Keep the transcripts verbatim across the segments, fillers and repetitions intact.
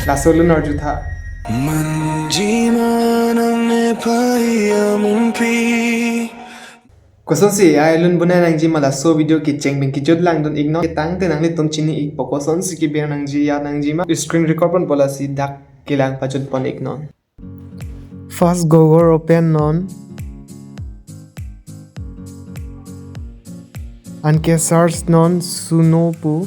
Laso alun arjutha. Manjima nang nepei amumpi. Kosonsi ai alun bonai nangjima laso video kecheng pen kejut langdun iknon. Tangte nanglitum chini ikpo kosonsi keber nangji ya nangjima. Screen record ponpo lasi dak kelang pajut pon iknon. First Google open non. Anke search non Suno pu.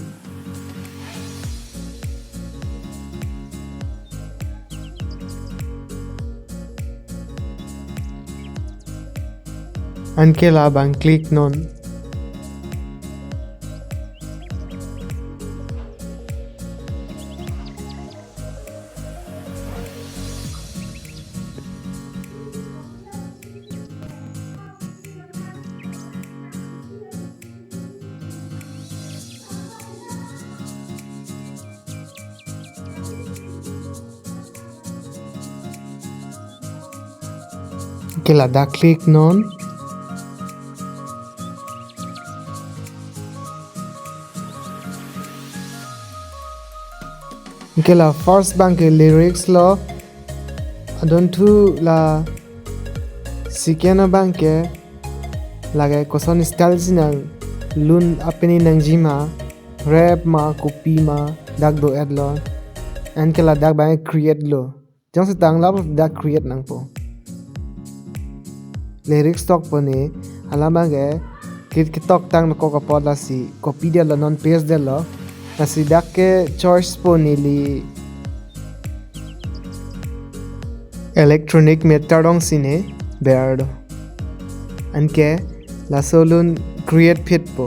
Anke labang click non. Anke ladak click non. Anke la first abangke lyrics lo. Adunthu la second abangke lake koson style si nanglun apini nangjima, rap ma, kopi ma, dak do-etlo. Anke ladak abang create lo. Jongsi tang lapu dak create nangpo. Lyrics tokpo ne, alam abangke kit ketoktang nangkok apot lasi copy detlo non, paste detlo. Lasi dak ke choice po neli electronic meter dong sine ber do. Anke laso alun create phitpo.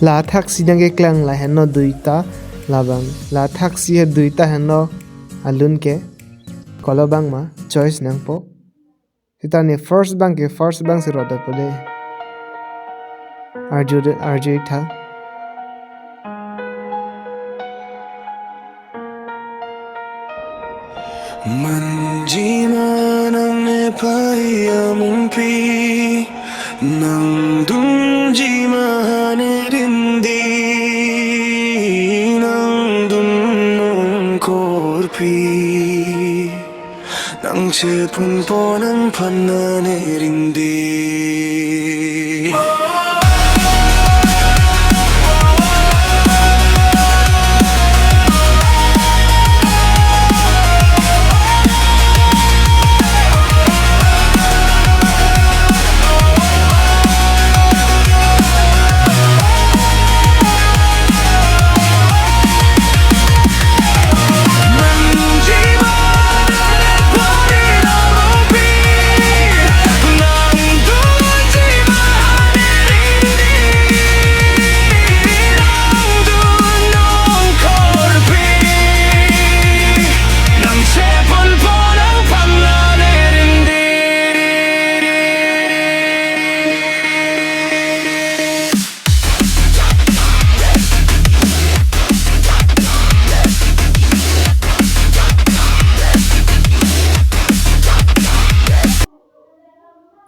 La thaksi nangkeklang lahenlo duita labang. La thaksi he duita henlo alun ke. Kolo abang ma choice nangpo. Seta ne first abangke first abangsi rodetpo de. Arju de, arju iktha. Manjima nang nepei amumpi, nangdunjima ne rindi, nangdun nong korpi. Nangcheponpo nangphan ne rindi.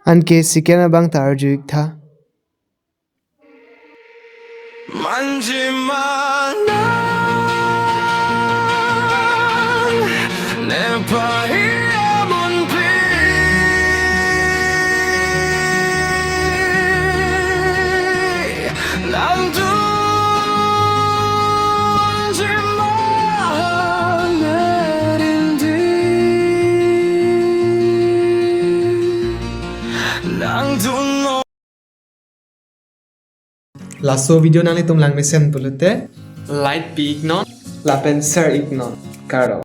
Anke second abang ta arju iktha. Manjima nang nepei amunpi, nangdunjima ne rindi, nangdun nong. Laso video nanglitum langmesen pulote like pi iknon lapen share iknon. Kardom.